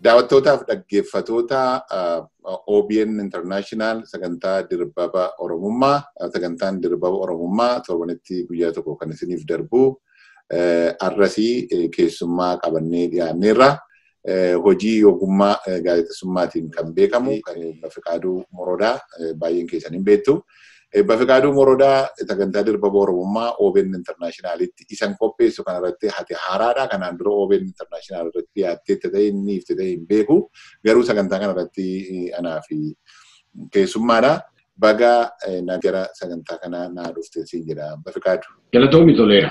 Daawwattootaaf dhaggeeffattoota OBN International sagantaa Dirbaba Oromummaa, sagantaan Dirbaba Oromummaa torbanitti guyyaa tokko kan isiniif darbu arrasii keessummaa qabannee dhiyaanneerra. Hojii ogummaa gaazexeessummaatiin kan beekamu Bafiqaaduu Morodaa baay'een keessan hin beektu. Bafiqaaduu Morodaa sagantaa Dirbaba Oromummaa OBN Internationalitti isan qopheessu kanarratti hati haaraadha. Kanaan dura OBN International irratti dhiyaattee ta'e inni ifte ta'e hin beeku. Garuu sagantaa kanarratti anaa fi keessummaadha. Baga gara sagantaa kanaa naa dhufte siin jedha Bafiqaaduu. Galatoomi Toleera.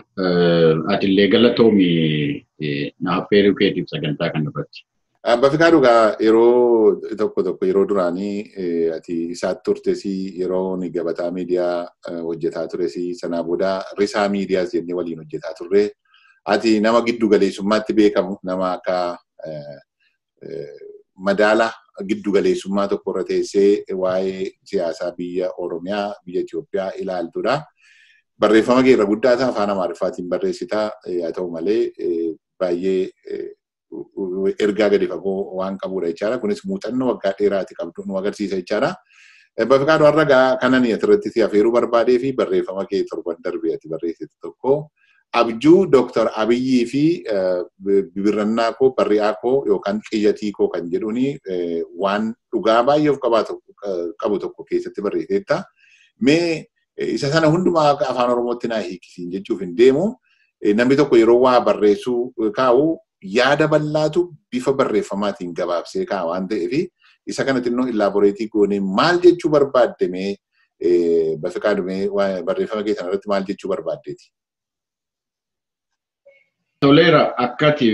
Atillee galatoomi na affeeruu keetiif sagantaa kanarratti. Bafiqaaduu egaa yeroo tokko tokko yeroo duraanii ati isaatti turtes yeroo ni Gabataa Miidiyaa hojjetaa tures sanaa booda Risaa Miidiyaas jennee waliin hojjetaa turre. Ati nama giddu galeessummaatti beekamu, nama akka madaala giddu galeessummaa tokko irra teessee waa'ee siyaasaa biyya Oromiyaa, biyya Itoophiyaa ilaaltudha. Barreeffama kee irra guddaa isaa afaan Amaariffaatiin barreessitaa, haa ta'u malee baay'ee ergaa gadi fagoo waan qabudha jechaadha. Kunis muuxannoo waggaa dheeraati qabdu nu agarsiisa jechaadha. Bafiqaaduu har'a gaa kanan asirratti si affeeruu barbaadee fi barreeffama kee torban darbee ati barreessite tokko abjuu Dooktar Abiyyii fi bibirrannaa koo, barri'aa koo yookaan qiyyatii koo kan jedhuuni waan dhugaa baay'ee of qabu tokko keessatti barreessiteetta. Mee isa sana hundumaa akka afaan Oromootti naa hiikisiin jechuuf hin deemu. Namni tokko yeroo waa barreessuu kaa'u yaada bal'aatu bifa barreeffamaatiin gabaabsee kaa'a waan ta'eef isa kana xinnoo elaborate goonee maal jechuu barbaadde mee Bafiqaaduu mee barreeffama keessan irratti maal jechuu barbaaddeeti? Toleera, akkati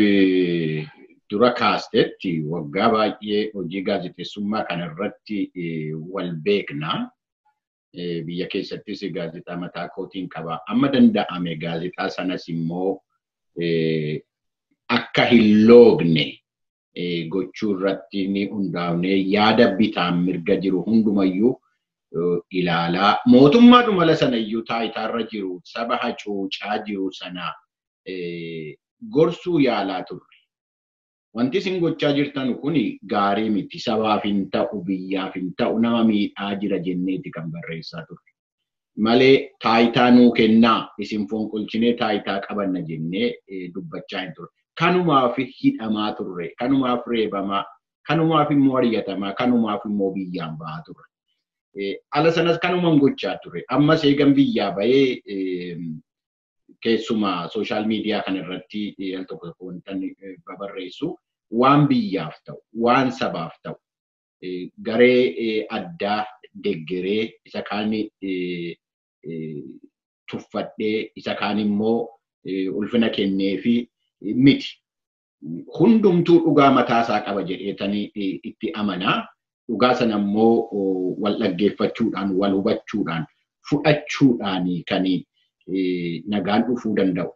dura kaastetti waggaa baay'ee hojii gaazexeessummaa kanarratti wal beekna. Biyya keessattis gaazexaa mataa kootiin qaba. Amma danda'ame gaazexaa sanas immoo akka hin loogne gochuu irratti ni hundaa'amnee yaada bitaan mirga jiru hundumayyuu ilaalaa mootummaadhuma mala sanayyuu taayitaarra jiru saba hacuucaa jiru sana gorsuu yaalaa turre. Wanti isin gochaa jirtan kun gaarii miti. Sabaaf hin ta'u, biyyaaf hin ta'u, nama miidhaa jira jenneeti kan barreessaa turre. Malee taayitaa nuu kennaa isin fonqolchinee taayitaa qabanna jennee dubbachaa hin turre. Kanumaaf hidhamaa turre, kanumaaf reebamaa, kanumaaf immoo ari'atamaa, kanumaaf immoo biyyaan bahaa turre. Ala sanas kanumaan gochaa turre. Ammas eegan biyyaa bahee keessumaa sooshaal miidiyaa kanarratti al tokko tokko wanta babarreessu waan biyyaaf ta'u, waan sabaaf ta'u, garee addaa deggeree isa kaan tuffadhee isa kaan immoo ulfina kenneefi miti. Hundumtuu dhugaa mataasaa qaba jedheetanii itti amanaa. Dhugaa sana immoo wal dhaggeeffachuudhaan, wal hubachuudhaan, fudhachuudhaan kan nagaan dhufuu danda'u.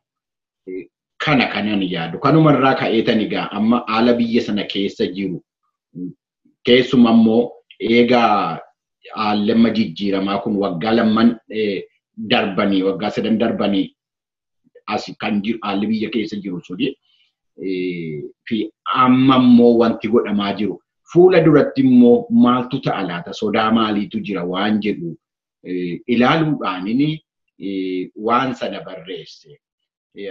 Kana kanan yaadu. Kanumarraa ka'eetan egaa amma haala biyya sana keessa jiru. Keessuma immoo eegaa haalli jijjiiramaa kun waggaa lamman darbanii, waggaa sadan darbanii as kan jiru haalli biyya keessa jiru suni fi amma immoo wanti godhamaa jiru. Fuula duratti immoo maaltu ta'a laata? Sodaa maaliitu jira waan jedhu ilaaluudhaan waan sana barreesse.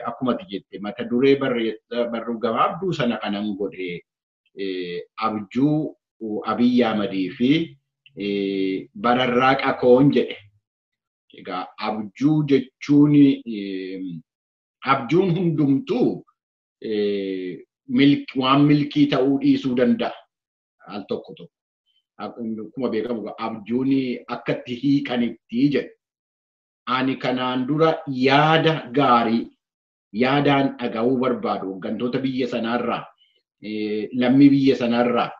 Akkuma ati jette mata duree barruu gabaabduu sana kanan godhe abjuu Abiyyi Ahmadii fi bararraaqa koon jedhe. Egaa abjuu jechuun abjuun hundumtuu waan milkii ta'uu dhiisuu danda'a. Al tokko tokko. Akkuma beekamu abjuun akka itti hiikanitti jedhe. Ani kanaan dura yaada gaarii yaadaan dhaga'uu barbaadu hooggantoota biyya sanaarraa, lammii biyya sanaarraa,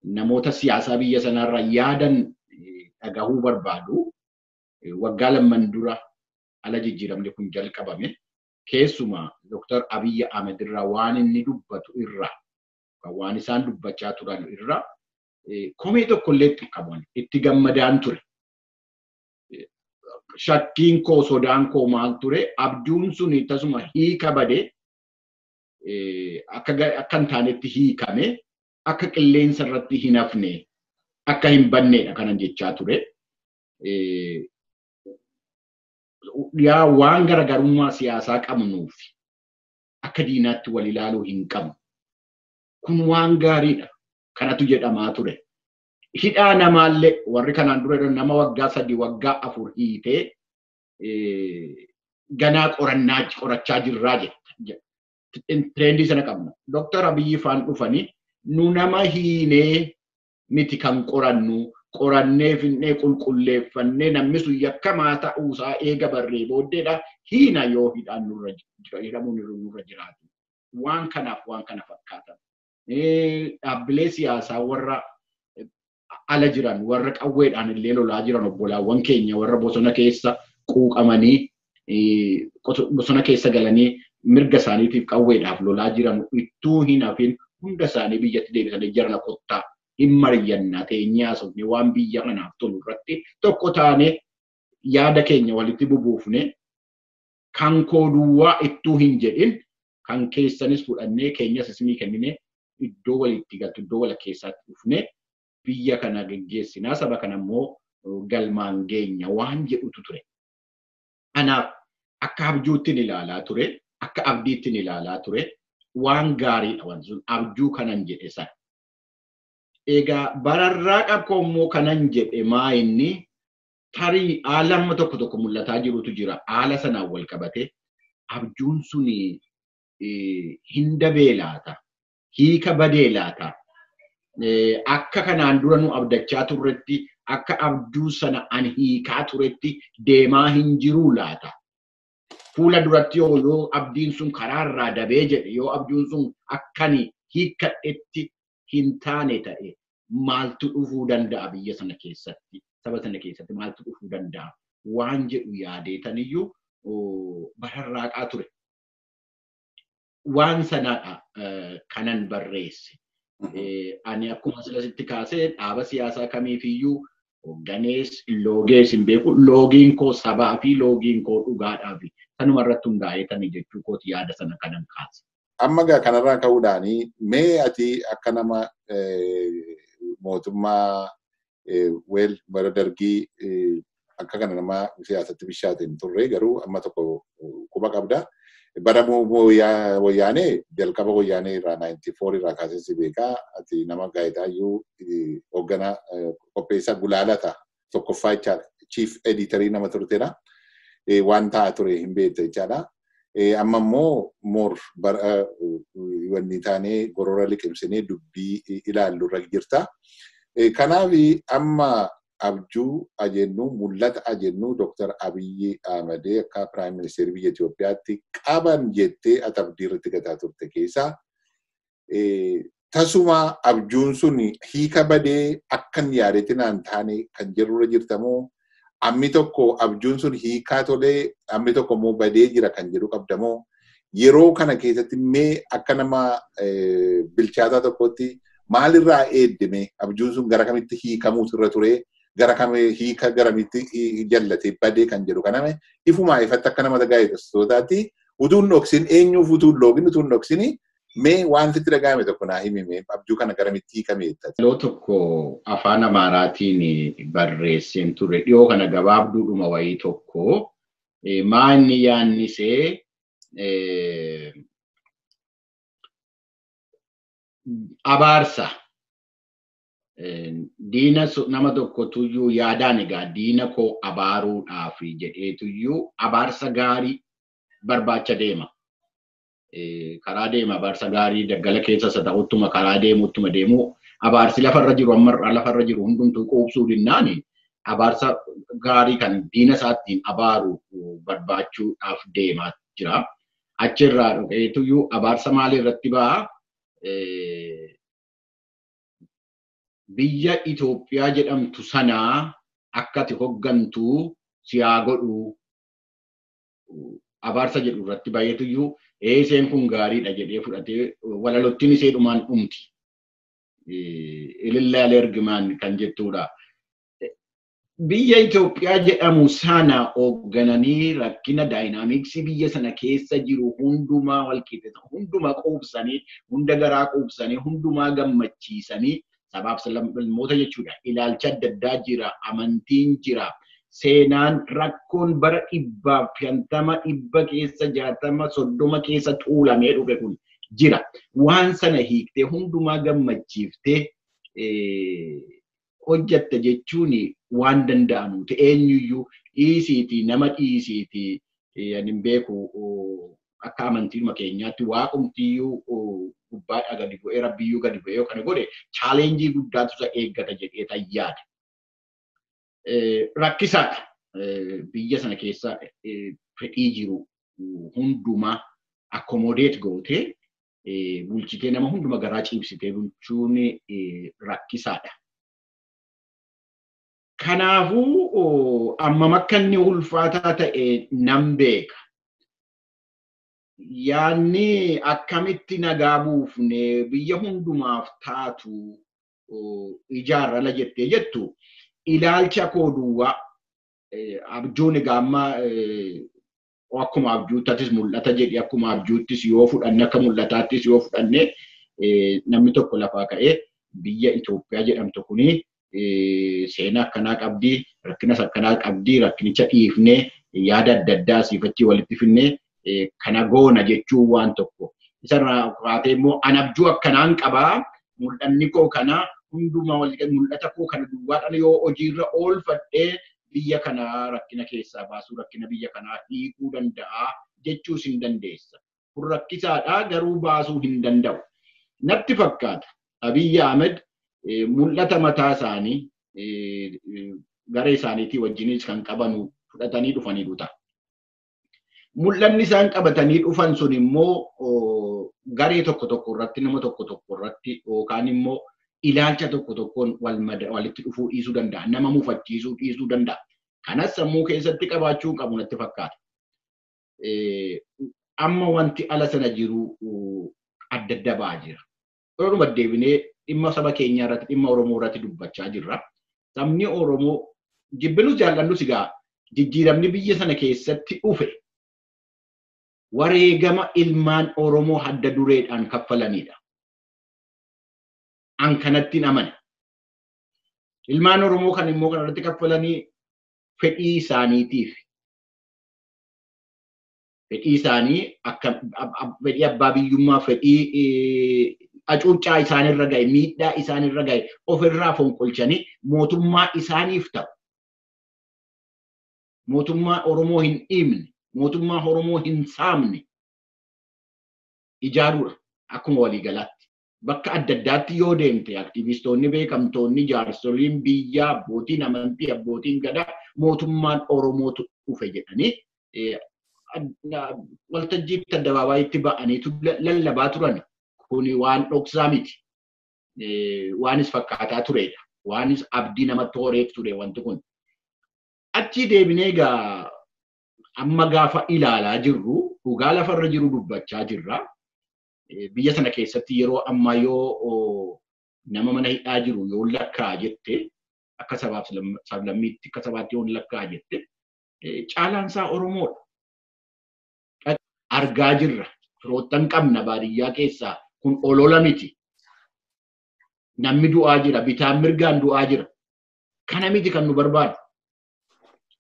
namoota siyaasaa biyya sanaarraa yaadan dhaga'uu barbaadu waggaa lamman dura ala jijjiiramni kun jalqabame. Keessumaa Dooktar Abiyyi Ahmed irraa waan inni dubbatu irraa, waan isaan dubbachaa turan irraa komee tokkollee itti qaban itti gammadaan ture. Shakkiin koo sodaan koo maal ture abjuun sun tasuma hiika badee akka hin taanetti hiikame. akka qilleensa irratti hin hafne akka hin banneedha kanan jechaa ture. Yaa waan garaagarummaa siyaasaa qabnuuf akka diinaatti wal ilaaluu hin qabnu. Kun waan gaariidha. Kanatu jedhamaa ture. Hidhaa namaallee warri kanaan dura nama waggaa 3 waggaa 4 hiitee ganaa qorachaa jirraa jetta. Tireendii sana qabna. Dooktar Abiyyi faan dhufanii nu nama hiinee miti kan qorannu qorannee finnee qulqulleeffannee namni sun yakkamaa ta'uusaa eega barree booddeedha. Hiina yoo hidhaan nurra hidhamuun nurra jiraatu. Waan kanaaf waan kana fakkaatan. Dhaabbilee siyaasaa warra ala jiran warra qawweedhaan illee lolaa jiran obbolaawwan keenya warra bosona keessa quuqamanii bosona keessa galanii mirga isaaniitiif qawweedhaaf lolaa jiran ittuu hin hafin hunda isaanii biyyatti deebisanii jarana kottaa hin mari'annaa teenyee haasofne waan biyya kanaaf tolu irratti tokko taane yaada keenya walitti bubuufne kan koo duwwaa ittuu hin jedhin kan keessanis fudhannee keenyas isinii kennine iddoo walitti galtu iddoo wal keessaatti dhufne biyya kana geggeessinaa saba kana immoo galmaan geenya waan jedhutu ture. Kanaaf akka abjuuttiin ilaalaa ture, akka abdiittiin ilaalaa ture, waan gaariidha wanti sun abjuu kanan jedhe sana. Egaa bararraa qabkoo immoo kanan jedhe maa inni tarii haala amma tokko tokko mul'ataa jirutu jira. Haala sanaan wal qabate abjuun sun hin dabee laata, hiika badee laata. Akka kanaan dura nu abdachaa turretti akka abjuu sana an hiikaa turetti deemaa hin jiruu laata. Fuula duratti yoo abdiin sun karaarraa dabee jedhe yoo abjuun sun akkani hiikkadhetti hin taane ta'e maaltu dhufuu danda'a biyya sana keessatti saba sana keessatti maaltu dhufuu danda'a waan jedhu yaadeetaniyyuu bararraaqaa ture. Waan sanaadha kanan barreesse. Ani akkuma silasitti kaasee dhaaba siyaasaa kamiifiyyuu hoogganees loogees hin beeku loogiin koo sabaa fi loogiin koo dhugaadhaa fi sanuma irratti hundaa'eetani jechuu kooti yaada sana kanan kaase. Amma gaa kanarraa ka'uudhaani mee ati akka nama mootummaa weel bara dargii akka kana nama siyaasatti bishaate hin turre garuu amma tokko quba qabda. Bara wayyaanee jalqaba wayyaanee irraa 94 irraa kaasee si beekaa ati nama gaazexaayyuu hoogganaa qopheessaa gulaalata tokkoffaa jechaadha. Chief editorii nama turtedha. Waan ta'aa ture hin beekta jechaadha. Amma immoo moor bara wanni taanee gorora liqimsinee dubbii ilaallu irra jirta. Kanaaf amma abjuu ajennu mul'ata ajennu Dooktar Abiyyi Ahmedee akka Piraayim Ministeerii biyya Itoophiyaatti qaban jettee ati abdii irratti gataa turte keessaa tasuma abjuun sun hiika badee akkan yaadetti naan taane kan jirurra jirtamoo ammi tokko abjuun sun hiikaa tolee ammi tokko immoo badee jira kan jedhu qabdamoo yeroo kana keessatti mee akka nama bilchaataa tokkotti maalirraa eeddeme abjuun sun gara kamitti hiikamuutu irra ture gara kamii hiika garamitti jallatee badee kan jedhu kaname ifumaa ifatti akka nama gaazexeessitootaatti utuu hin dhoksin eenyuuf utuu hin loogin utuu hin dhoksin mee waan sitti dhaga'ame tokko naa himi abjuu kana garamitti hiikame jettati. Yeroo tokko afaan Amaaraatiin barreesseen ture dhiyoo kana gabaabduudhuma wayii tokko maa inni yaannisee abaarsa. Diina nama tokkotuyyuu yaadaan egaa diina koo abaaruudhaaf jedheetuyyuu abaarsa gaarii barbaacha deema. Karaa deema abaarsa gaarii daggala keessas haa ta'uttuma karaa deemuttuma deemu abaarsi lafarra jiru ammarraa lafarra jiru hundumtuu quubsuu dinnaani abaarsa gaarii kan diina isaattiin abaaru barbaachuudhaaf deemaa jira. Achirraa dhufeetuyyuu abaarsa maalii irratti ba'a? Biyya Itoophiyaa jedhamtu sanaa akka ati hoggantuu si haa godhu abaarsa jedhu irratti baay'eetuyyuu isheen kun gaariidha jedhee fudhatee walalottiin ishee dhumaan dhumti. Ilillaalee ergimaan kan jettuudha. Biyya Itoophiyaa jedhamu sana hooggananii rakkina daayinaamiksii biyya sana keessa jiru hundumaa walqixxeessa, hundumaa quubsanii, hunda garaa quubsanii, hundumaa gammachiisanii sabaaf sablammoota jechuudha. Ilaalcha adda addaa jira, amantiin jira, seenaan rakkoon bara 150, 160, 30 keessa tuulamee dhufe kun jira. Waan sana hiiktee hundumaa gammachiiftee hojjatta jechuun waan danda'amu eenyuyyuu dhiisiitii nama dhiisiitii ani hin beeku akka amantiinuma keenyaatti waaqumtiyyuu gubbaadhaa gadi bu'ee rabbiyyuu gadi bu'ee yoo kana godhe chaalenjii guddaatu isa eeggata jedhee tayyaadha. Rakkisaadha. Biyya sana keessa fedhii jiru hundumaa akkomodeet gootee bulchitee nama hunduma garaa ciibsitee bulchuun rakkisaadha. Kanaafuu ammam akka inni ulfaataa ta'e nan beeka. Yaanni akkamitti nagaa buufne biyya hundumaaf taatu ijaarrala jettee jettu ilaalcha koo duwwaa abjuun egaa amma akkuma abjuuttattis mul'ata jedhi akkuma abjuuttis yoo fudhanne akka mul'ataattis yoo fudhanne namni tokko lafaa ka'ee biyya Itoophiyaa jedhamtu kuni seenaa akkanaa qabdi, rakkinas akkanaa qabdi, rakkinicha dhiifnee yaada adda addaa asiifachii walitti finnee kana goona jechuun waan tokko. Isarraa kaatee immoo an abjuu akkanaan qabaa, mul'anni koo kana hundumaa mul'ata koo kana duwwaadhaan yoo hojiirra oolfadhee biyya kanaa rakkina keessaa baasuu, rakkina biyya kanaa hiikuu danda'a jechuus hin dandeessa. Kun rakkisaadhaa garuu baasuu hin danda'u. Natti fakkaata Abiyyi Ahmed mul'ata mataa isaanii garee isaaniitii wajjinis kan qabanu fudhatanii dhufaniiru ta'a. Mul'anni isaan qabatanii dhufan sun immoo garee tokko tokko irratti nama tokko tokko irratti yookaan immoo ilaalcha tokko tokkoon walitti dhufuu dhiisuu danda'a. Nama mufachiisuu dhiisuu danda'a. Kanas sammuu keessatti qabaachuu qabu natti fakkaata. Amma wanti ala sana jiru adda adda ba'aa jira. Yeroo deebinee dhimma saba keenyaa irratti dhimma Oromoo irratti dubbachaa jirra. Sabni Oromoo jibbinus jaallannus egaa jijjiiramni biyya sana keessatti dhufe wareegama ilmaan Oromoo adda dureedhaan kaffalanidha. An kanatti hin amana. Ilmaan Oromoo kan immoo kanarratti kaffalanii fedhii isaaniitiif. Fedhii isaanii akka fedhii abbaa biyyummaa fedhii hacuuccaa isaanirra gahe, miidhaa isaanirra gahe ofirraa fonqolchanii mootummaa isaaniif ta'u. Mootummaa Oromoo hin dhiibne, mootummaa Oromoo hin saamne ijaaruudha akkuma waliigalaatti. Bakka adda addaatti yoo deemte aktivistoonni beekamtoonni jaarsoliin biyyaa abbootiin amantii abbootiin gadaa mootummaan Oromootu dhufe jedhanii waltajjiitti addabaabayitti ba'aniitu lallabaa turan. Kuni waan dhoksaa miti. Waanis fakkaataa turedha. Waanis abdii namatti horeef ture wanti kun. Achi deebinee egaa amma gaafa ilaalaa jirru dhugaa lafarra jiru dubbachaa jirra. Biyya sana keessatti yeroo ammaa yoo nama mana hidhaa jiru yoo lakkaa jette akka sabaaf sablammiitti akka sabaatti yoo lakkaa jette caalaan isaa Oromoodha. Argaa jirra. Firoottan qabna baadiyyaa keessaa kun olola miti. Namni du'aa jira, bitaan mirgaan du'aa jira. Kana miti kan nu barbaadu.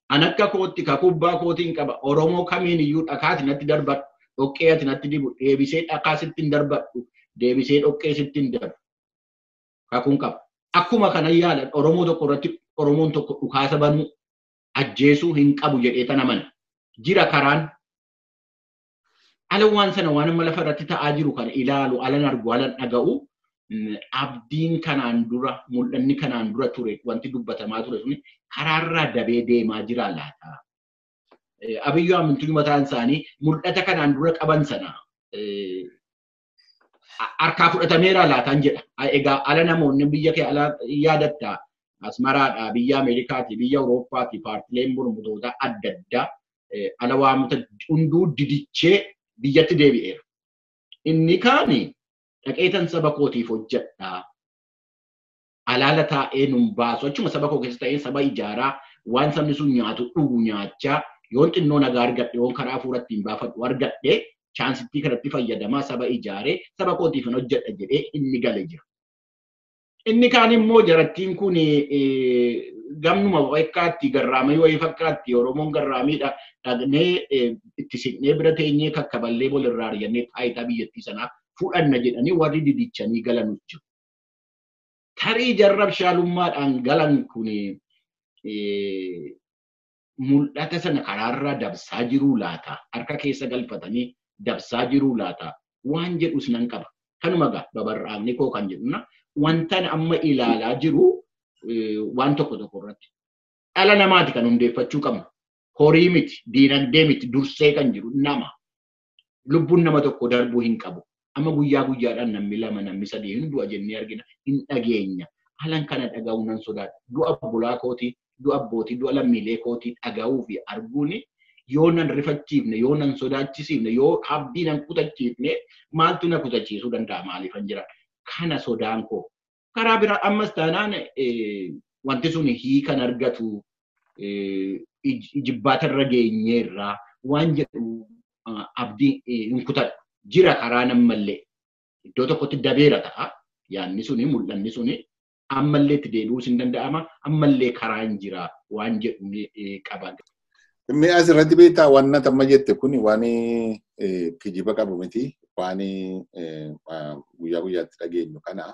An akka kootti kakubbaa kootiin qaba. Oromoo kamiin iyyuu dhakaati natti darbadhu. Dhoqqee ati natti dibu. Deebisee dhakaa sitti hin darbadhu. Deebisee dhoqqee sitti hin darbu. Kakuun qaba. Akkuma kana yaalan Oromoo tokko irratti Oromoon tokko dhukaasa banuu ajjeesuu hin qabu jedhee tan amana. Jira karaan. Ala waan sana waan amma lafa irratti ta'aa jiru kana ilaalu, alan argu, alan dhaga'u abdiin kanaan dura, mul'anni kanaan dura ture, wanti dubbatamaa ture suni karaarraa dabee deemaa jira laata. Abiyyi Ahmed mataan isaanii mul'ata kanaan dura qaban sana harkaa fudhatameera laataan jedha. Egaa ala namoonni biyya kee ala yaadatta Asmaraadha, biyya Ameerikaati, biyya Awurooppaati, paartileen mormitoota adda addaa ala waamota hunduu didichee biyyatti deebi'eera. Inni kaani dhaqeetan saba kootiif hojjedha. Alaala taa'ee nun baasu. Achuma saba koo keessa taa'ee saba ijaaraa waan sabni sun nyaatu dhugu nyaachaa yoon xinnoo nagaa argadhe yoon karaa hafuuratti hin baafadhu argadhe chaansittii kanatti fayyadamaa saba ijaaree saba kootiif hin hojjedha jedhee inni gale jira. Inni kaan immoo jarattiin kun gamnuma fakkaatti garraamii wayii fakkaatti Oromoon garraamiidha dhaqnee itti siqnee bira teenyee kakkaballee walirraa argannee taayitaa biyyattii sanaa fudhanna jedhanii warri didichanii galanus jiru. Tarii jarra abshaalummaadhaan galan kun mul'ata sana karaarraa dabsaa jiruu laata? Harka keessa galfatanii dabsaa jiruu laata? Waan jedhus nan qaba. Kanuma gaa babarraaqni koo kan jedhuna wantan amma ilaalaa jiru waan tokko tokko irratti. Dhala namaati kan hundeeffachuu qabnu. Horii miti, diinagdee miti, dursee kan jiru nama. Lubbuun nama tokko darbuu hin qabu. Amma guyyaa guyyaadhaan namni lama namni sadii hin du'a jennee argina hin dhageenya. Halan kana dhaga'uu nan sodaadha. Du'a bulaa kootii, du'a abbootii, du'a lammiilee kootii dhaga'uu fi arguun yoo nan rifachiifne, yoo nan sodaachisiifne, yoo abdii nan kutachiifne maaltu na kutachiisuu danda'a maaliifan jira. Kana sodaan koo. Karaa biraa ammas taanaan wanti sun hiikan argatu jibbaatarra geenyeerraa waan jedhu abdii hin kutadhu. Jira karaa nammallee iddoo tokkotti dabeera ta'a. Yaanni suni mul'anni suni ammallee itti deebi'uus hin danda'ama. Ammallee karaan jira waan jedhu qaba. Inni asirratti beektaa waan amma jette kun waan kijiba qabu miti. Waan guyyaa guyyaatti dhageenyu kana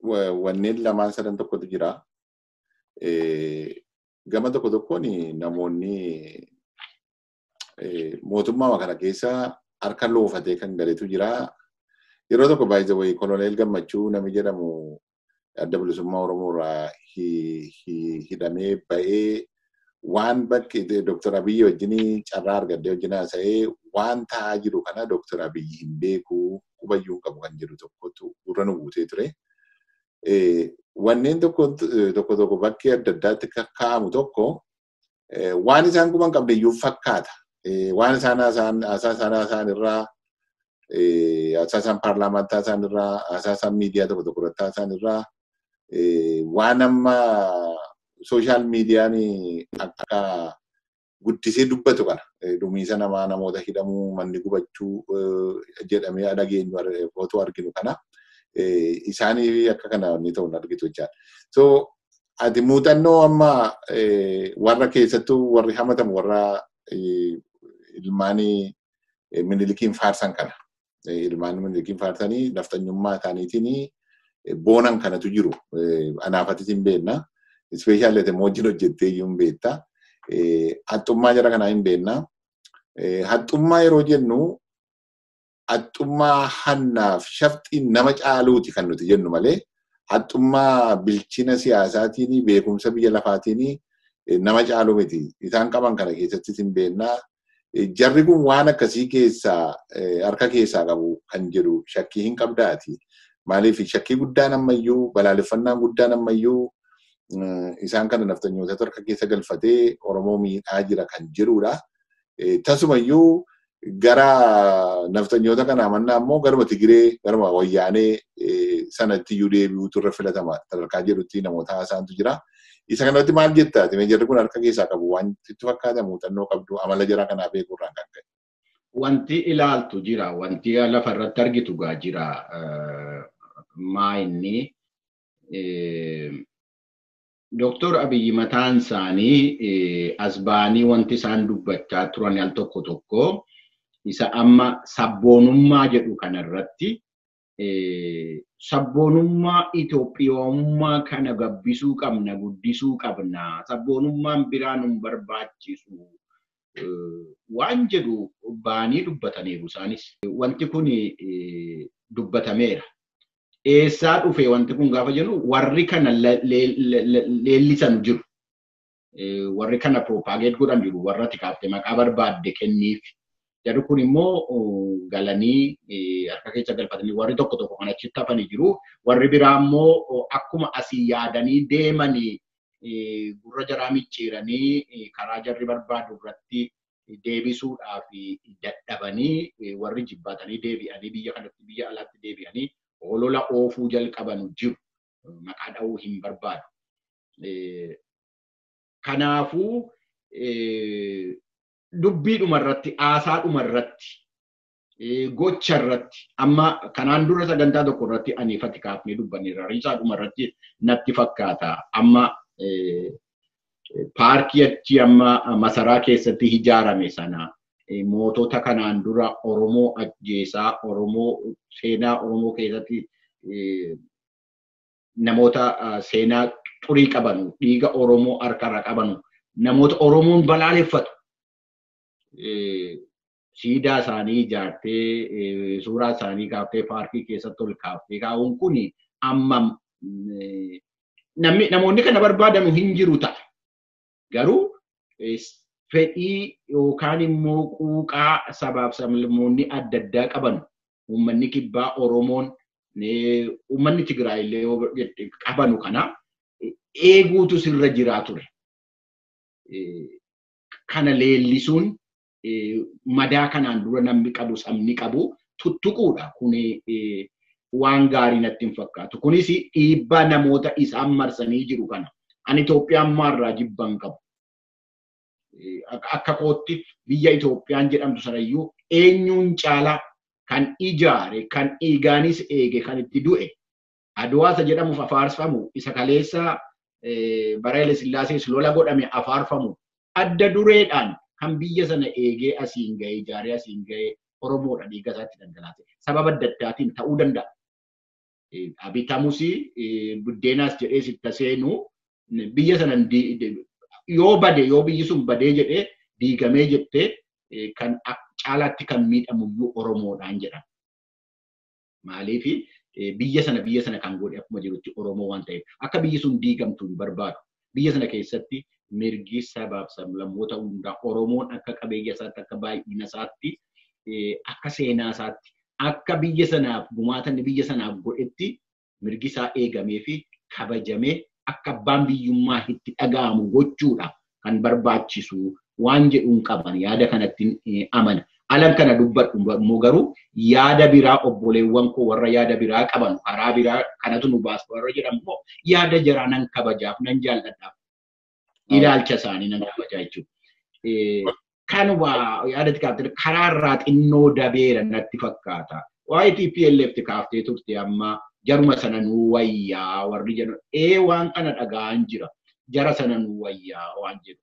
wanneen lamaan sadan tokkotu jira. Gama tokko tokkoon namoonni mootummaa kana keessa harka loofatee kan galetu jira. Yeroo tokko baay'ee wayii Koloneel Gammachuu namni jedhamu adda bilisummaa Oromoo irraa hidhamee ba'ee waan bakki Dr. Abiyyi wajjin carraa argadee wajjin haasa'ee waan ta'aa jiru kana Dr. Abiyyi hin beeku qubayyuu hin qabu kan jedhu tokkotu gurra nu buutee ture. Wanneen tokko tokko bakkee adda addaatti kaa'amu tokko waan isaan quban qabne iyyuu fakkaata. Waan isaan haasaa isaan irraa haasaa isaan paarlaamaatti haasaan irraa haasaa isaan miidiyaa tokko tokko irratti haasaan irraa waan amma sooshaal miidiyaan akka guddisee dubbatu kana dhumiisa namaa namoota hidhamuu manni gubachuu jedhamee dhageenyu otoo arginu kana isaanii akka kana ni ta'u argitu jechaadha. So ati muuxannoo amma warra keessattuu warri hamatamu warra ilmaanii Minilikiin faarsan kana. Ilmaan Minilikiin faarsanii naftanyummaa isaaniitiin boonan kanatu jiru. Anaafatis hin beekna. Ispeeshaalli ati immoo wajjin hojjettee iyyuu hin beekta. Haxxummaa jara kanaa hin beekna. Haxxummaa yeroo jennu haxxummaa hannaaf shafxii nama caaluuti kan nuti jennu malee haxxummaa bilchina siyaasaatiin beekumsa biyya lafaatiin nama caalu miti. Isaan qaban kana keessattis hin beekna. Jarri kun waan akkasii keessaa harka keessaa qabu kan jedhu shakkii hin qabdaati. Maaliif shakkii guddaan ammayyuu balaaleffannaan guddaan ammayyuu isaan kana naftanyootatu harka keessa galfatee Oromoo miidhaa jira kan jedhudha. Tasumayyuu gara naftanyoota kana amannaa immoo garuma Tigiree garuma Wayyaanee sanatti iyyuu deebi'uutu irra filatama sadarkaa jedhutti namoota haasaantu jira. Isa kanatti maal jettaa? Jarri kun harka keessaa qabu waan itti fakkaata muuxannoo qabdu amala jara kanaa beekuurraan kan ka'e. Wanti ilaaltu jira, wanti lafa irratti argitu gaa jira. Maa inni Dooktor Abiyyi mataan isaanii as ba'anii wanti isaan dubbachaa turan al tokko tokko isa amma sabboonummaa jedhu kanarratti sabboonummaa Itoophiyaummaa kana gabbisuu qabna, guddisuu qabna, sabboonummaan biraa nun barbaachisu waan jedhu ba'anii dubbataniiru isaanis. Wanti kun dubbatameera. Eessaa dhufe wanti kun gaafa jennu warri kana leellisan jiru. Warri kana propaageet godhan jiru. Warra tikaaftee maqaa barbaadde kenniif. Jarri kun immoo galanii harka keessa galfatanii warri tokko tokko kan achitti hafanii jiru. Warri biraa immoo akkuma asii yaadanii deemanii gurra jaraa micciiranii karaa jarri barbaadu irratti deebisuudhaaf dadhabanii warri jibbaatanii deebi'anii biyya kanatti biyya alaatti deebi'anii olola oofuu jalqaban jiru. Maqaa dha'uu hin barbaadu. Kanaafuu dubbiidhuma irratti, haasaadhuma irratti, gocha irratti, amma kanaan dura sagantaa tokko irratti ani ifatti kaafnee dubbanneerra. Riisaadhuma irratti natti fakkaata. Amma paarkii achi amma masaraa keessatti ijaarame sana mootota kanaan dura Oromoo ajjeesaa, Oromoo seenaa Oromoo keessatti namoota seenaa xurii qabanu, dhiiga Oromoo harkarra qabanu, namoota Oromoon balaaleffatu siidaa isaanii ijaartee, suuraa isaanii kaaftee paarkii keessatti ol kaaftee kaa'uun kun amma namoonni kana barbaadanu hin jiru ta'a. Garuu fedhii yookaan immoo quuqaa sabaaf sablammoonni adda addaa qaban, uummanni kibbaa Oromoon, uummanni Tigraay illee qabanu kana eeguutu sirra jiraa ture. Kana leellisuun madaa kanaan dura namni qabu, sabni qabu tuttuquudha. Kun waan gaarii natti hin fakkaatu. Kunis dhiibbaa namoota isaan marsanii jiru kana. Ani Itoophiyaan maarraa jibban qabu. Akka kootti biyya Itoophiyaan jedhamtu sanayyuu eenyuun caalaa kan ijaare, kan dhiigaanis eege, kan itti du'e, Adwaa isa jedhamuuf afaarfamu, isa kaleessa bara Haile Sillaasees lola godhame afaarfamu, adda dureedhaan kan biyya sana eegee asiin ga'ee, ijaaree asiin ga'ee Oromoodha dhiiga isaatti dhangalaase. Sababa adda addaatiin ta'uu danda'a. Abitamus buddeenaas jedhee sitta seenuu biyya sana yoo bade, yoo biyyi sun badee jedhee diigamee jettee kan caalaatti kan miidhamuyyuu Oromoodhaan jedhama. Maaliif biyya sana kan godhe akkuma jirutti Oromoo waan ta'eef akka biyyi sun diigamtu hin barbaadu. Biyya sana keessatti mirgi sabaaf sablammoota hundaa Oromoon akka qabeenya isaatti, akka baay'ina isaatti, akka seenaa isaatti, akka biyya sanaaf gumaatanni biyya sanaaf godhetti mirgi isaa eegamee fi kabajamee akka abbaan biyyummaa itti dhaga'amu gochuudha kan barbaachisu waan jedhuun qaban yaada kanatti amana. Alan kana dubbadhu immoo garuu yaada biraa obboleewwan koo warra yaada biraa qaban karaa biraa kanatu nu baasu warra jedhamu immoo yaada jaraa nan kabajaaf, nan jaalladhaaf, ilaalcha isaanii nan kabajaa jechuudha. Kanuma yaadatti kaaftee karaa irraa xinnoo dabeera natti fakkaata. Waa'ee TPLF kaaftee turte amma jaruma sana nuu wayyaa warri jedhu waan kana dhaga'aan jira. Jara sana nuu wayyaa waan jedhu.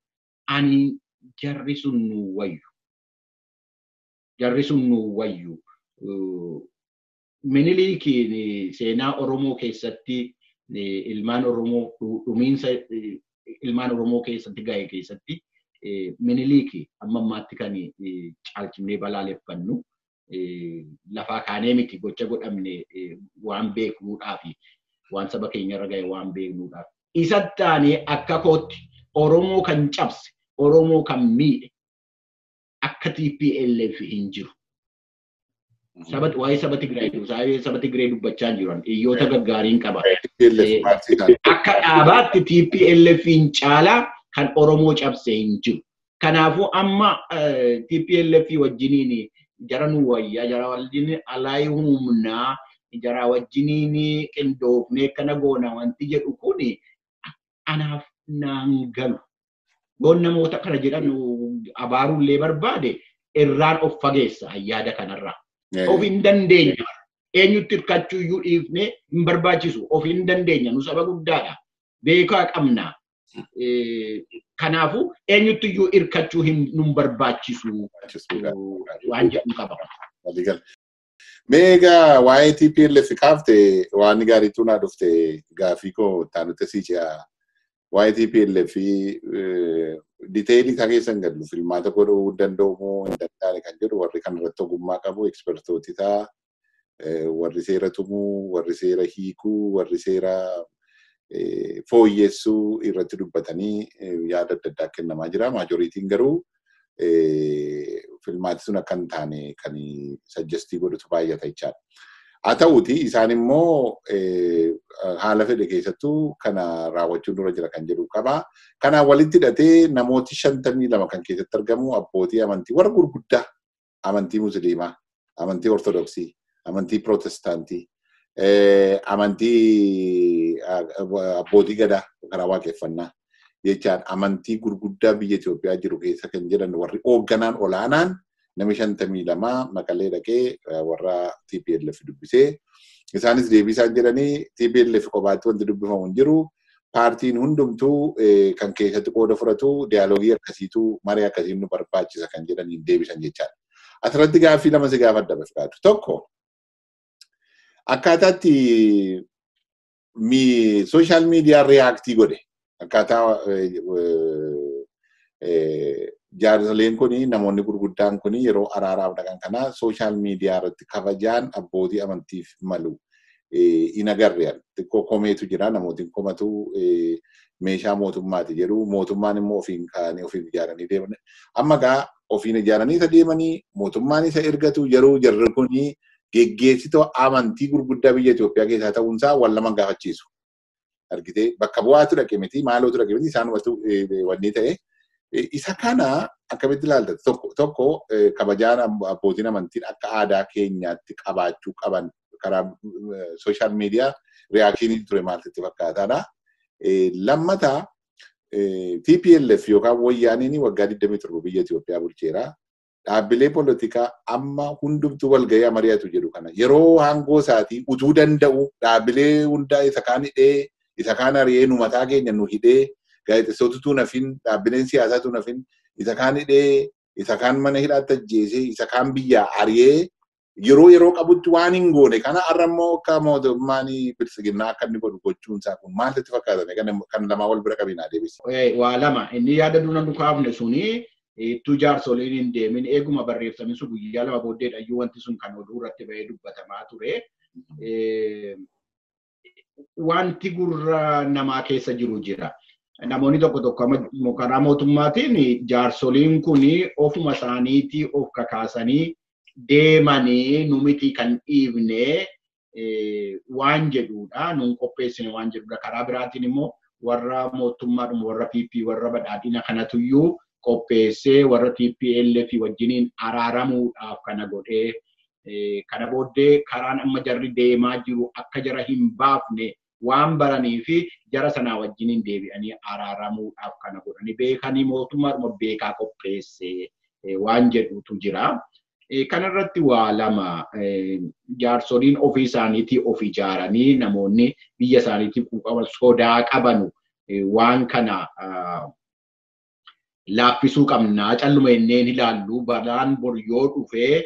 Ani jarri sun nuu wayyu. Jarri sun nuu wayyu. Miniliikiin seenaa Oromoo keessatti ilmaan Oromoo dhumiinsa ilmaan Oromoo keessatti ga'e keessatti Miniliiki amma ammaatti kan caalchifnee balaaleffannu lafaa kaanee miti gocha godhamne waan beeknuudhaaf, waan saba keenyarra ga'e waan beeknuudhaaf. Isa taanee akka kootti Oromoo kan cabse, Oromoo kan miidhe akka TPLF hin jiru. Waa'ee saba Tigraay saba Tigraay dubbachaa jiran hiyyoota gaggaariin qaba. Akka dhaabaatti TPLF hin caalaa kan Oromoo cabse hin jiru. Kanaafuu amma TPLF wajjiniin jara nu wayyaa, jara wajjin alaa humnaa, jara wajjiniin qindoofnee kana goona wanti jedhu kuni anaaf naan galu. Yoon namoota kana jedhan abaaruullee barbaade irraan of fageessa yaada kanarraa. Of hin dandeenya. Eenyutti hirkachuu iyyuu dhiifnee hin barbaachisu. Of hin dandeenya. Nu saba guddaadha. Beekaa qabna. Kanaafuu eenyutti iyyuu hirkachuu hin barbaachisu waan jedhu qaba. Mee egaa waa'ee TPLF kaafte waan gaariitu naa dhufte gaafii koo taanutti sii ce'a. Waa'ee TPLF diteelii isaa keessa hin gallu filmaata godhuu danda'u moo hin danda'ane kan jedhu warri kan irratti ogummaa qabu ekspertooti ta'a. Warri seera tumuu, warri seera hiikuu, warri seera fooyyessuu irratti dubbatanii yaada adda addaa kennamaa jira. Maajoriitiin garuu filmaati sun akka hin taane kan sajjestii godhutu baay'ata jechaadha. Haa ta'uuti isaan immoo haala fedhe keessattuu kana raawwachuun dura jira kan jedhu qaba. Kanaan walitti hidhatee namooti 52 kan keessatti argamu abbootii amantii warra gurguddaa amantii Musliimaa, amantii Ortodoksii, amantii Pirootestaantii, amantii abbootii gadaa karaa waaqeffannaa. Jechaan amantii gurguddaa biyya Itoophiyaa jiru keessa kan jedhan warri hoogganaan olaanaan namni 52 Maqalee dhaqee warra TPLF dubbisee isaanis deebii isaan jedhanii TPLF kophaatti wanti dubbifamu hin jiru. Paartiin hundumtuu kan keessatti qooda fudhatu diyaaloogii akkasiitu maree akkasiin nu barbaachisa kan jedhaniin deebisan jechaadha. Asirratti gaaffii lama si gaafadha Bifqaadu. Tokko akkaataatti sooshaal miidiyaa reaaktii godhe akkaataa jaarsoleen kuni namoonni gurguddaan kuni yeroo araaraaf dhaqan kana sooshaal miidiyaa irratti kabajaan abbootii amantiif malu hin agarre. Xiqqoo komeetu jira, namootiin komatu meeshaa mootummaati jedhu, mootummaan immoo ofiin kaa'anii ofiin ijaaranii deeman. Amma gaa ofiin ijaaranii isa deemanii mootummaan isa ergatu yeroo jarri kuni geggeessitoo amantii gurguddaa biyya Itoophiyaa keessaa ta'uunsaa wal lama gaafachiisu. Argitee bakka bu'aatu dhaqe miti, maalootu dhaqe miti, isaanumatu wanni ta'e. Isa kana akkamitti ilaalta? Tokko kabajaan abbootiin amantiin akka aadaa keenyaatti qabaachuu qaban karaa sooshaal miidiyaa reaakshiniin ture maaltu itti fakkaataadha. Lammataa TPLF yookaan wayyaaniin waggaa 27 biyya Itoophiyaa bulcheera. Dhaabbilee poolitikaa amma hundumtuu walgahii mari'atu jedhu kana yeroo aangoo isaatii utuu danda'u dhaabbilee hundaa isa kaan hidhee isa kaan ari'ee nu mataa keenya nu hidhee gaazexeessootu nafin dhaabbileen siyaasaatu nafin isa kaan hidhee isa kaan mana hidhaatti ajjeesee isa kaan biyyaa ari'ee yeroo qabutti waan hin goone kana har'a immoo akka mootummaan bilisiginnaa akka inni godhu gochuun isaa kun maal itti fakkaatame kan lamaa wal bira qabinaa deebisa. Waa lama inni yaada dura nu kaafne suni ittuu jaarsoliin hin deemin eeguma barreeffamni sun guyyaa lama booddeedha iyyuu wanti sun kan oduu irratti bahee dubbatamaa ture. Wanti gurra namaa keessa jiru jira. Namoonni tokko tokko karaa mootummaatiin jaarsoliin kun ofuma isaaniitii of kakaasanii deemanii nu miti kan dhiibne waan jedhudha. Nuun qopheessine waan jedhudha. Karaa biraatiin immoo warra mootummaadhuma warra PP warra badhaadhina kanatuyyuu qopheessee warra TPLF wajjiniin araaramuudhaaf kana godhee kana booddee karaan amma jarri deemaa jiru akka jara hin baafne waan baranii fi jara sanaa wajjiniin deebi'anii araaramuudhaaf kana godhanii beekanii mootummaadhuma beekaa qopheessee waan jedhutu jira. Kanarratti waa lama jaarsoliin ofii isaaniitii of ijaaranii namoonni biyya isaaniitiif quuqama sodaa qabanu waan kana laaffisuu qabnaa calluma inneen ilaallu balaan bor yoo dhufee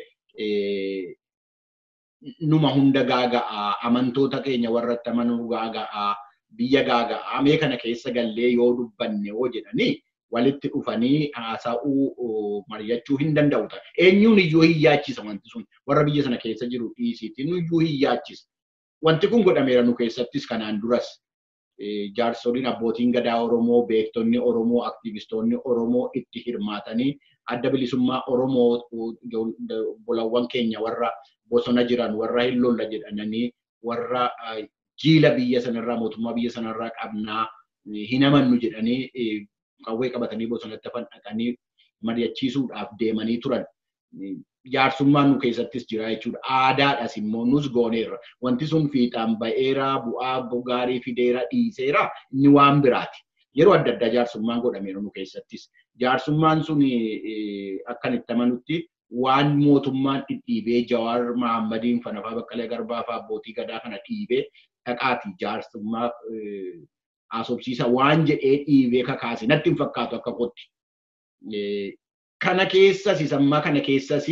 numa hunda gaaga'aa amantoota keenya warratti amanuu gaaga'aa biyya gaaga'aa mee kana keessa gallee yoo dubbanne hoo jedhanii walitti dhufanii haasa'uu mari'achuu hin danda'u. Eenyuun iyyuu hin yaachisa wanti sun warra biyya sana keessa jiru dhiisiitiin iyyuu hin yaachisa. Wanti kun godhameera nu keessattis kanaan duras jaarsoliin abbootiin gadaa Oromoo, beektonni Oromoo, aktivistoonni Oromoo itti hirmaatanii adda bilisummaa Oromoo bolawwan keenya warra bosona jiran, warra hin lolla jedhanii, warra jiila biyya sanarraa, mootummaa biyya sanarraa qabnaa hin amannu jedhanii qawwee qabatanii bosonatti hafan dhaqanii mari'achiisuudhaaf deemanii turan. Jaarsummaan nu keessattis jira jechuudha. Aadaadhas immoo nus gooneerra. Wanti sun fiixaan ba'eera, bu'aa gaarii fideera, dhiiseera inni waan biraati. Yeroo adda addaa jaarsummaan godhameera nu keessattis. Jaarsummaan sun akkan itti amanutti waan mootummaan dhidhiibee Jawaar Mahaammadiin Fanafaa Baqqalee Garbaa fa'aa abbootii gadaa kana dhiibee dhaqaati jaarsummaa haasofsiisa waan jedhee dhiibee kakaase natti hin fakkaatu akka kootti. Kana keessas sammaa kana keessas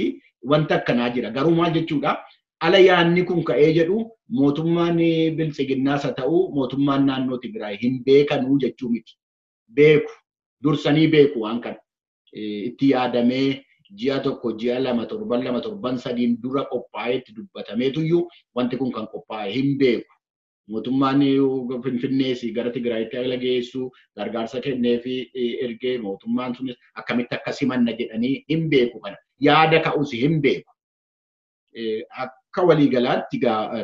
wanta akkanaa jira. Garuu maal jechuudha? Ala yaanni kun ka'ee jedhu mootummaan biltsiginnaas haa ta'u mootummaan naannoo Tigraay hin beekanuu jechuu miti. Beeku. Dursanii beeku waan kana. Itti yaadamee ji'a tokko, ji'a lama, torban lama, torban sadiin dura qophaa'ee itti dubbatameetuyyuu wanti kun kan qophaa'e hin beeku. Mootummaan Finfinnees gara Tigraayitti ala geessu gargaarsa kenneefi ergee mootummaan sunis akkamitti akka simanna jedhanii hin beeku kana. Yaada ka'us hin beeku. Akka waliigalaatti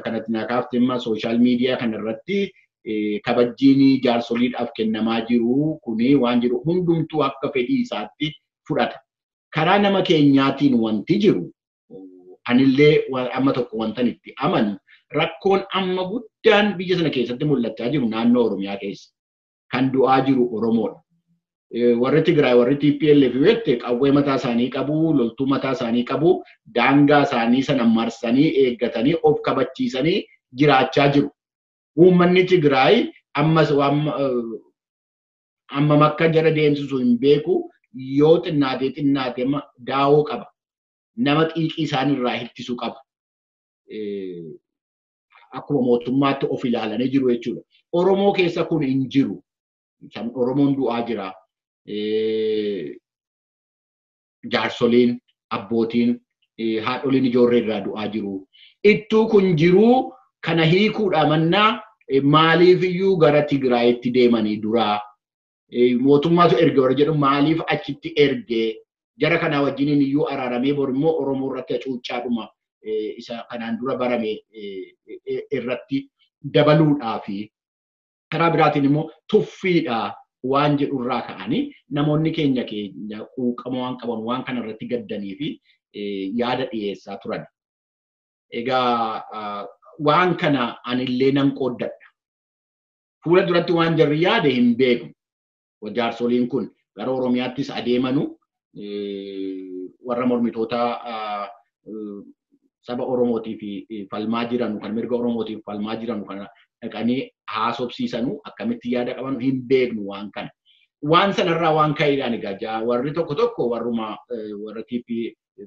kanatti naa kaafte immoo sooshaal miidiyaa kanarratti kabajjiin jaarsoliidhaaf kennamaa jiru kuni waan jiru hundumtuu akka fedhii isaatti fudhata. Karaa nama keenyaatiin wanti jiru anillee amma tokko wantan itti amanu rakkoon amma guddaan biyya sana keessatti mul'achaa jiru naannoo Oromiyaa keessa. Kan du'aa jiru Oromoodha. Warri Tigraay warri TPLF jette qawwee mataa isaanii qabu, loltuu mataa isaanii qabu, daangaa isaanii sana marsanii eeggatanii of kabachiisanii jiraachaa jiru. Uummanni Tigraay ammas amma akka jara deemsisu hin beeku yoo xinnaatee xinnaatee daawoo qaba. Nama xiiqii isaanirraa ittisu qaba. Akkuma mootummaatti of ilaalanii jiru jechuudha. Oromoo keessa kun hin jiru. Oromoon du'aa jira. Jaarsoliin, abbootiin, haadholiin ijoollee irraa du'aa jiru. Ittuu kun jiruu kana hiikuudha mannaa maaliif iyyuu gara Tigraayitti deemanii duraa mootummaatu erge warra jedhu maaliif achitti erge jara kanaa wajjiniin iyyuu araaramee bor immoo Oromoo irratti hacuuccaadhuma isa kanaan dura barame irratti dabaluudhaa fi karaa biraatiin immoo tuffiidha waan jedhu irraa ka'anii namoonni keenya keenya quuqama waan qaban waan kana irratti gaddanii fi yaada dhiyeessaa turan. Egaa waan kana anillee nan qooddadha. Fuula duratti waan jarri yaade hin beeku. Jaarsoliin kun gara Oromiyaattis adeemanu warra mormitoota saba Oromootiif falmaa jiranu kan mirga Oromootiif falmaa jiranu kana dhaqanii haasofsiisanu akkamitti yaada qabanu hin beeknu waan kana. Waan sanarraa waan ka'eedhaan egaa warri tokko tokko warruma warra TP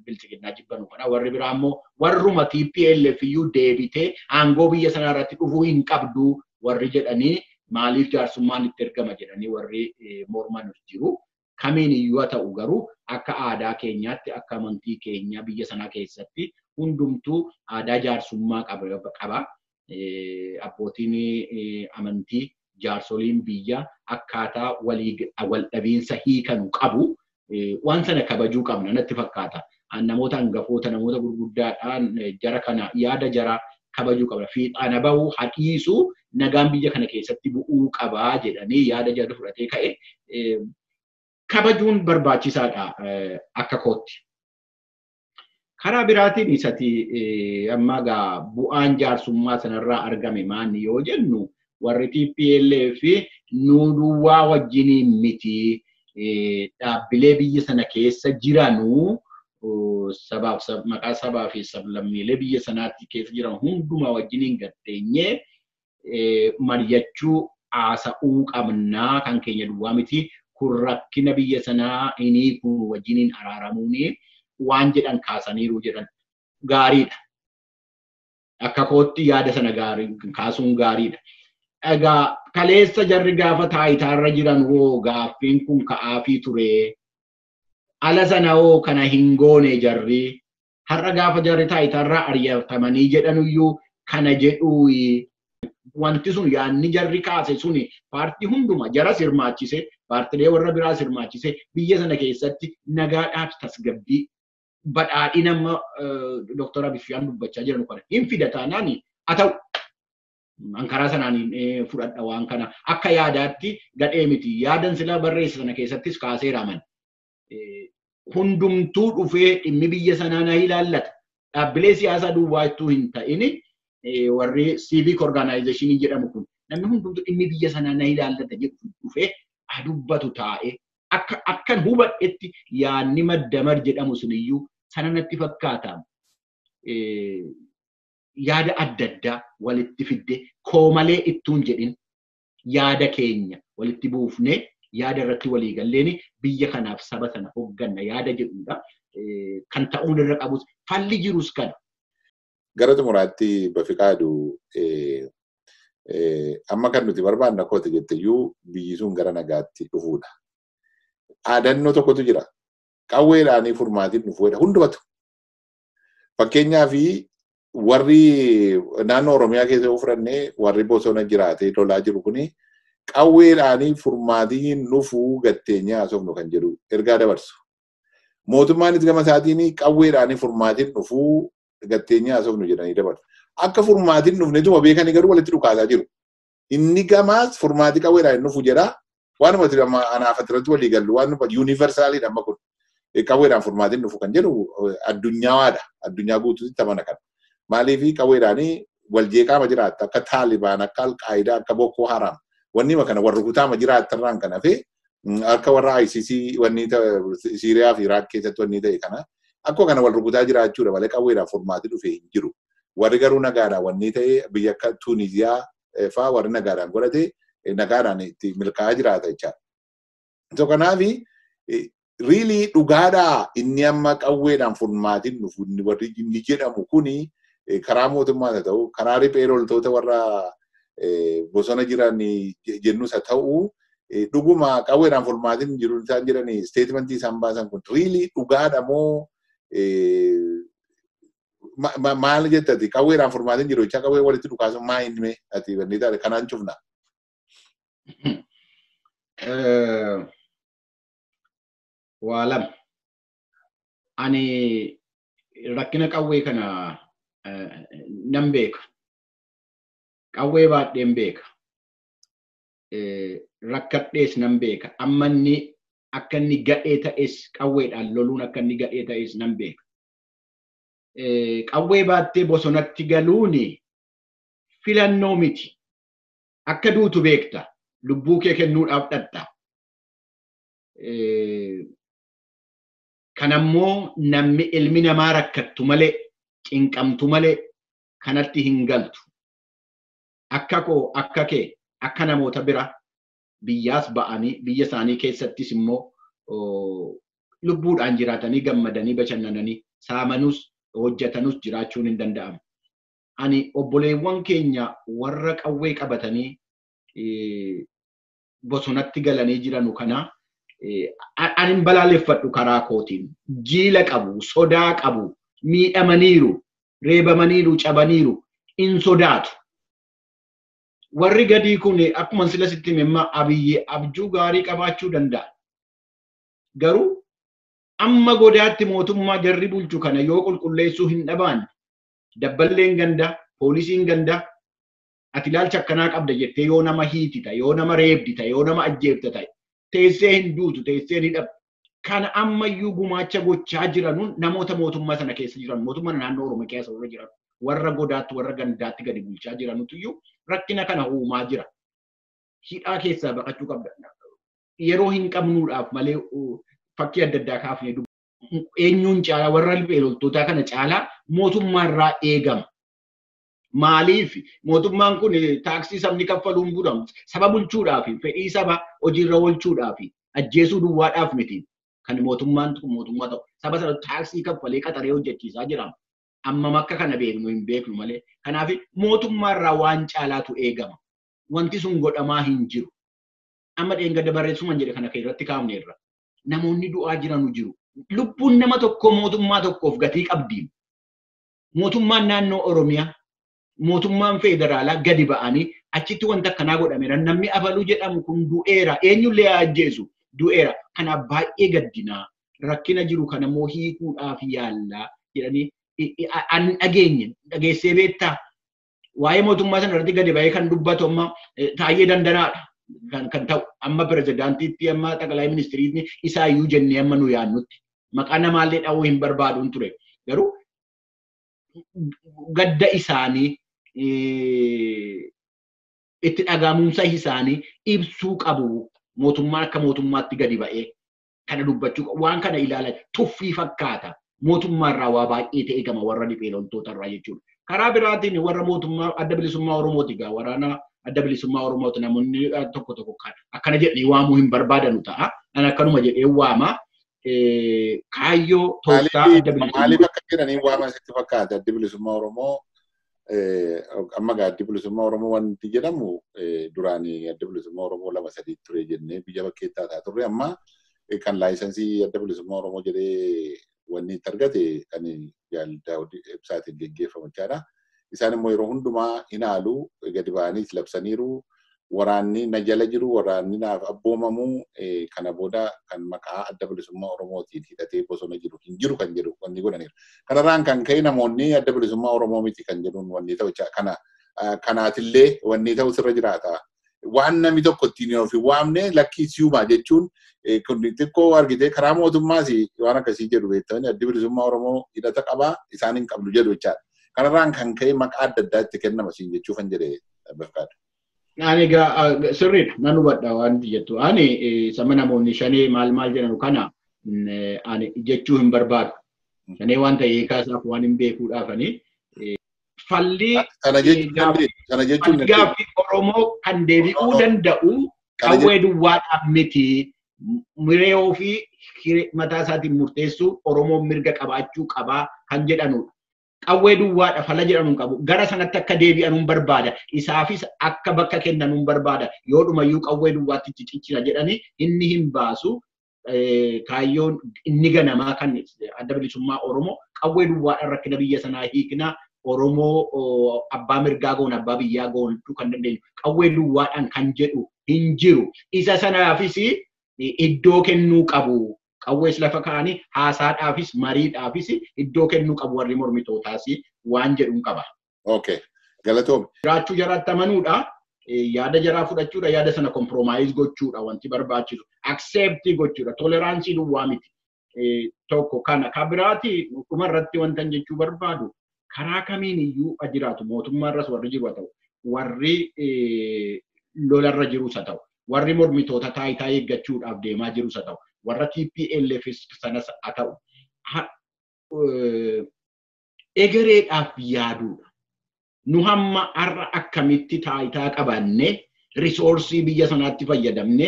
bilchiginnaa jibbanu kana warri biraa immoo warruma TPLF iyyuu deebitee aangoo biyya sanarratti dhufuu hin qabdu warri jedhanii maaliif jaarsummaan itti ergama jedhanii warri morman jiru. Kamiin iyyuu haa ta'u garuu akka aadaa keenyaatti akka amantii keenya biyya sanaa keessatti hundumtuu aadaa jaarsummaa qaba. Abbootiin amantii jaarsoliin biyya akkaataa wal dhabiinsa hiikanu qabu. Waan sana kabajuu qabna natti fakkaata. Namoota hangafoota namoota gurguddaadhaan jara kana yaada jara kabajuu qabna. Fiixaana bahuu hadhiisuu nagaan biyya kana keessatti bu'uu qabaa jedhanii yaada jara fudhatee ka'e kabajuun barbaachisaadha akka kootti. Karaa biraatiin isati amma egaa bu'aan jaarsummaa sanarraa argame maanni yoo jennu warri TPLF nu duwwaa wajjiniin miti dhaabbilee biyya sana keessa jiranuu sabaaf maqaa sabaa fi sablammiilee biyya sanaatti keessa jiran hundumaa wajjiniin gatteenyee mari'achuu haasa'uu qabnaa kan keenya duwwaa miti kun rakkina biyya sanaa inni kun wajjiniin araaramuuni waan jedhan kaasaniiru jedhan gaariidha. Akka kootti yaada sana kaasuun gaariidha. Egaa kaleessa jarri gaafa taayitaarra jiran hoo gaaffiin kun ka'aafii ture. Ala sana hoo kana hin goone jarri. Har'a gaafa jarri taayitaarraa ari'atamanii jedhanuyyuu kana jedhuu wanti sun yaadni jarri kaase suni paartii hunduma jaras hirmaachise paartilee warra biraas hirmaachise biyya sana keessatti nagaadhaaf tasgabbii badhaadhina amma Dooktar Abifiyaan dubbachaa jiran kana hin fida taanaan haa ta'u. An karaa sanaan fudhadha waan kana akka yaadaatti gadhee miti yaadan sila barreessa sana keessattis kaaseera man. Hundumtuu dhufee dhimmi biyya sanaa na ilaallata. Dhaabbilee siyaasaa duwwaattuu hin ta'in warri civic organization jedhamu kun namni hundumtuu dhimmi biyya sanaa na ilaallata jedhu dhufee dubbatu taa'ee akka akkan hubadhetti yaadni maddamar jedhamu suniyyuu sana natti fakkaata. Yaada adda addaa walitti fidde koomalee ittuun jedhin yaada keenya walitti buufnee yaada irratti walii galleen biyya kanaaf saba sana hoogganna yaada jedhudha. Kan ta'uun irra qabus falli jirus kana. Gara xumuraatti Bafiqaadu amma kan nuti barbaanna koota jetteyyuu biyyi sun gara nagaatti dhufuudha. Aadannoo tokkotu jira. Qawweedhaanii furmaatiin dhufuudha hundumatu. Fakkeenyaaf warri naannoo Oromiyaa keessa yoo fudhannee warri bosona jiraatee lolaa jiru kuni qawweedhaanii furmaatiin dhufuu gatteenyaa haasofnu kan jedhu ergaa dabarsu. Mootummaanis gama isaatiin qawweedhaanii furmaatiin dhufuu gatteenyaa haasofnu jedhanii dabarsu. Akka furmaatiin dhufnetuma beekanii garuu walitti dhukaasaa jiru. Inni gamaas furmaatii qawweedhaan dhufu jedha. Waanuma anaaf irratti walii gallu waanuma yuunivarsaaliidha amma kun. Qawweedhaan furmaatiin dhufu kan jedhu addunyaadha. Addunyaa guutuutti amana kana. Maaliif qawweedhaanii wal jeeqaama jiraatta akka Taalibaan, akka Alqaayidaa, akka Boko Haram. Wanni kana warra kutaama jiraattarraan kan hafe Akka warra ICC wanni Siiriyaa fi Iraaq keessatti wanni ta'e kana akkuma kana wal rukutaa jiraachuudha malee qawweedhaan furmaati dhufee hin jiru. Warri garuu nagaadhaan wanni ta'e biyya akka Tuuniziyaa fa'aa warri nagaadhaan godhate nagaadhaan itti milkaa'aa jiraata jechaadha. So kanaafi really dhugaadhaa inni amma qawweedhaan furmaatiin dhufu warri inni jedhamu kuni karaa mootummaas haa ta'u karaa riphee loltoota warra bosona jiran jennus haa ta'u dhuguma qawweedhaan furmaatiin jiru isaan jedhani statementii isaan baasan kun really dhugaadha moo maal jettati qawweedhaan furmaatiin jiru jecha qawwee walitti dhukaasun maa inni mee ati wanni taate kanaan cufna. Waa lama. Ani rakkina qawwee kana nan beeka. Qawwee baadheen beeka. Rakkadhees nan beeka. Amma inni akka inni gadhee ta'es qawweedhaan loluun akka inni gadhee ta'es nan beeka. Qawwee baattee bosonatti galuun filannoo miti. Akka duutu beekta. Lubbuu kee kennuudhaaf dhatta. Kanammoo namni ilmi namaa rakkattu malee cinqamtu malee kanatti hin galtu. Akka koo akka kee akka namoota bira biyyaas ba'anii biyya isaanii keessattis immoo lubbuudhaan jiraatanii gammadanii bashannananii saamanus hojjetanus jiraachuun hin danda'amu. Ani obboleewwan keenya warra qawwee qabatanii bosonatti galanii jiranu kana ani hin balaaleffadhu karaa kootiin. Jiila qabu, sodaa qabu, miidhamaniiru, reebamaniiru, cabaniiru, hin sodaatu. Warri gadii kun akkuma sila sitti hime Abiyyi abjuu gaarii qabaachuu danda'a. Garuu amma godaatti mootummaa jarri bulchu kana yoo qulqulleessuu hin dhabaanne dabballeen gandaa, poolisiin gandaa ati ilaalcha akkanaa qabda jettee yoo nama hiitita, yoo nama reebdita, yoo nama ajjeefta ta'e teessee hin duutu, teessee hin dhabdu. Kana ammayyuu gumaacha gochaa jiranuun namoota mootummaa sana keessa jiran, mootummaa naannoo Oromiyaa keessa warra jiran, warra godaatti, warra gandaatti gadi bulchaa jiranutu rakkina kana uumaa jira. Hidhaa keessaa baqachuu qabda. Yeroo hin qabnuudhaaf malee fakkii adda addaa kaafnee eenyuun caalaa warra loltoota kana caalaa mootummaa irraa eegama. Maaliif mootummaan kun taaksii sabni kaffaluun budamu saba bulchuudhaaf fedhii saba hojiirra oolchuudhaaf ajjeesuu duwwaadhaaf miti kan mootummaan kun mootummaa ta'u saba sana taaksii kaffalee qaxaree hojjechiisaa jira. Ammam akka kana beeknu hin beeknu malee kanaaf mootummaa irraa waan caalaatu eegama. Wanti sun godhamaa hin jiru. Amma dheengadda barreessuman jedhe kana irratti kaafneerra. Namoonni du'aa jiranu jiru. Lubbuun nama tokko mootummaa tokkoof gatii qabdi. Mootummaan naannoo Oromiyaa mootummaan federaalaa gadi ba'anii achitti wanta akkanaa godhameera. Namni Abaluu jedhamu kun du'eera. Eenyullee haa ajjeesu du'eera. Kanaaf baay'ee gaddinaa. Rakkina jiru kanammoo hiikuudhaaf yaallaa jedhanii an dhageenye dhageessee beektaa. Waa'ee mootummaa sana irratti gadi ba'ee kan dubbatu amma Taayyee Dandanaadha. Kan ta'u amma pirezidaantiitti amma xaqalaa ministiriitti isaayyuu jennee amma nu yaannutti. Maqaa namaallee dha'uu hin barbaaduun ture. Garuu gadda isaanii itti dhagahamumsa isaanii ibsuu qabu mootummaan akka mootummaatti gadi ba'ee kana dubbachuu waan kana ilaalan tuffii fakkaata. Mootummaa irraa waa baay'ee ta'e gama warra dhiphee loltoota irraa jechuudha. Karaa biraatiin warra mootummaa adda bilisummaa Oromooti egaa waraana adda bilisummaa Oromooti namoonni tokko tokko akkana jedhanii waamuu hin barbaadanu ta'a. Ani akkanuma jedhee waama. Kaayyoo tooftaa adda bilisummaa. Maaliif akka jedhanii waama sitti fakkaata adda bilisummaa Oromoo amma egaa addi bilisummaa Oromoo wanti jedhamu duraan adda bilisummaa Oromoo 2-3 ture jennee biyya bakkeetti haasaa turre amma kan laayisansii adda bilisummaa Oromoo jedhee wanni itti argate kan Daawud Ibsaatiin geggeeffamu jechaadha. Isaan immoo yeroo hundumaa hin haalu gadi ba'aniis labsaniiru. Waraanni na jala jiru, waraanni naaf abboomamu kana booda kan maqaa adda bilisummaa Oromootiin hidhatee bosona jiru hin jiru kan jedhu wanni godhaniiru. Kanarraan kan ka'e namoonni adda bilisummaa Oromoo miti kan jedhuun wanni ta'u kana kanaatillee wanni ta'u sirra jiraata. Waan namni tokko ittiin of hin waamne lakkii siyumaa jechuun kun xiqqoo argitee karaa mootummaas waan akkasii jedhu beektanii addi bilisummaa Oromoo hidhata qabaa isaan hin qabdu jedhu jechaadha. Kanarraan kan ka'e maqaa adda addaa itti kennama siin jechuufan jedhe Bafqaadha. Ani egaa sirriidha nan hubadha waan jettu. Ani sama namoonni shanee maal maal jedhan kana ani jechuu hin barbaadu. Shanee waan ta'e hiikaa waan hin beekuudhaafani. Falli gaaffii Oromoo kan deebi'uu danda'u qawwee duwwaadhaan miti. Miree ofii mataa isaatiin murteessuu Oromoon mirga qabaachuu qabaa kan jedhanudha. Qawwee duwwaadha fala jedhanuun qabu. Gara sanatti akka deebi'anuun barbaada. Isaafis akka bakka kennanuun barbaada. Yoodhumayyuu qawwee duwwaatti ciccina jedhanii inni hin baasu. Kaayyoon inni ganamaa kan adda bilisummaa Oromoo qawwee duwwaadhaan rakkina biyya sanaa hiiknaa Oromoo abbaa mirgaa goon abbaa biyyaa goonuu kan dandeenyu qawwee duwwaadhaan kan jedhu hin jiru. Isa sanaafis iddoo kennuu qabu. Qawwees lafa kaa'anii haasaadhaafis mariidhaafis iddoo kennuu qabu warri mormitootaas waan jedhuun qaba. Okay. Galatoom. Jiraachuu jaraatti amanuudha. Yaada jaraa fudhachuudha. Yaada sana kompromaayiz gochuudha wanti barbaachisu. Accept gochuudha. Toleraansii duwwaa miti. Tokko kana. Kan biraati dhumarratti wanta jechuu barbaadu karaa kamiin iyyuu jiraatu mootummaarras warri jiru haa ta'u warri lolarra jirus haa ta'u warri mormitoota taayitaa eeggachuudhaaf deemaa jirus haa ta'u warra TPLF sanas haa ta'u egereedhaaf yaaduudha. Nu hamma har'a akkamitti taayitaa qabanne risoorsii biyya sanaatti fayyadamne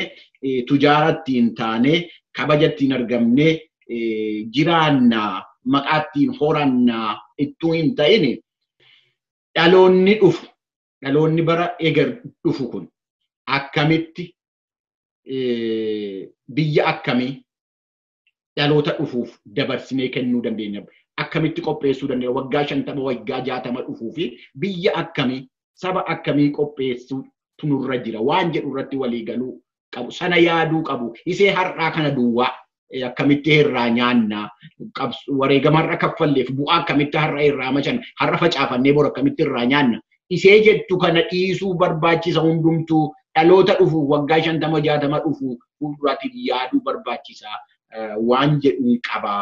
tujaara ittiin taane kabaja ittiin argamne jiraannaa maqaa ittiin horannaa ittuu hin ta'in dhaloonni dhufu dhaloonni bara eger dhufu kun akkamitti biyya akkamii dhaloota dhufuuf dabarsinee kennuu dandeenya. Akkamitti qopheessuu dandeenya. Waggaa 50 waggaa 60 dhufuu fi biyya akkamii saba akkamii qopheessuutu nurra jira waan jedhu irratti walii galuu qabu. Sana yaaduu qabu. Isee har'aa kana duwwaa akkamitti irraa nyaanna wareegama har'a kaffalleef bu'aa akkamitti har'a irraa machan har'a facaafannee bor akkamitti irraa nyaanna. Isee jettu kana dhiisuu barbaachisa hundumtuu dhaloota dhufu waggaa 50 60 dhufu fuulduraatti yaaduu barbaachisa waan jedhuun qaba.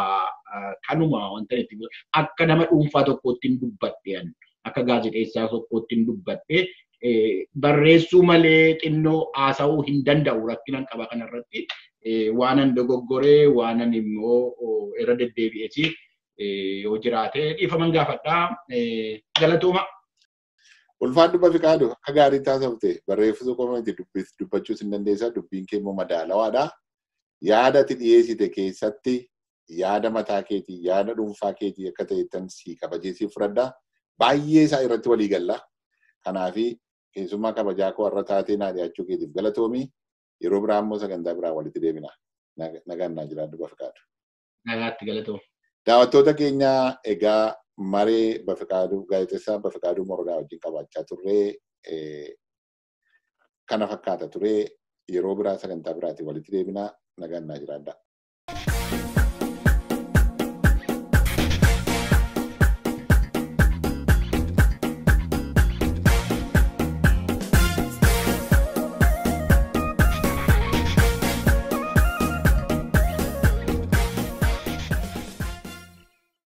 Kanuma wanta itti akka nama dhuunfaa tokkootti hin dubbadhe akka gaazexeessaa tokkootti hin dubbadhe barreessuu malee xinnoo haasa'uu hin danda'u rakkinan qaba kanarratti waanan dogoggoree waanan immoo irra deddeebi'eesi yoo jiraate dhiifaman gaafadhaa galatooma. Ulfaadhu Bafiqaadu akka gaarii taasifte barreessuu qofa miti dubbachuus hin dandeessaa dubbiin kee immoo madaalawaadha. Yaada ati dhiyeessite keessatti yaada mataa keetii yaada dhuunfaa keetii akka ta'ettan si kabajee si fudhadha. Baay'ee isaa irratti walii galla. Kanaafi keessummaa kabajaa koo har'a taatee naa dhiyaachuu keetiif galatoomi. Yeroo biraa immoo sagantaa biraa walitti deebina. Nagaan naa jiraadhu Bafiqaadu. Nagaatti galatooma. Daawwattoota keenya egaa maree Bafiqaaduu gaazexeessaa Bafiqaaduu Morodaa wajjin qabaachaa turree kana fakkaata turee yeroo biraa sagantaa biraatiin walitti deebina. Nagaan naa jiraadha.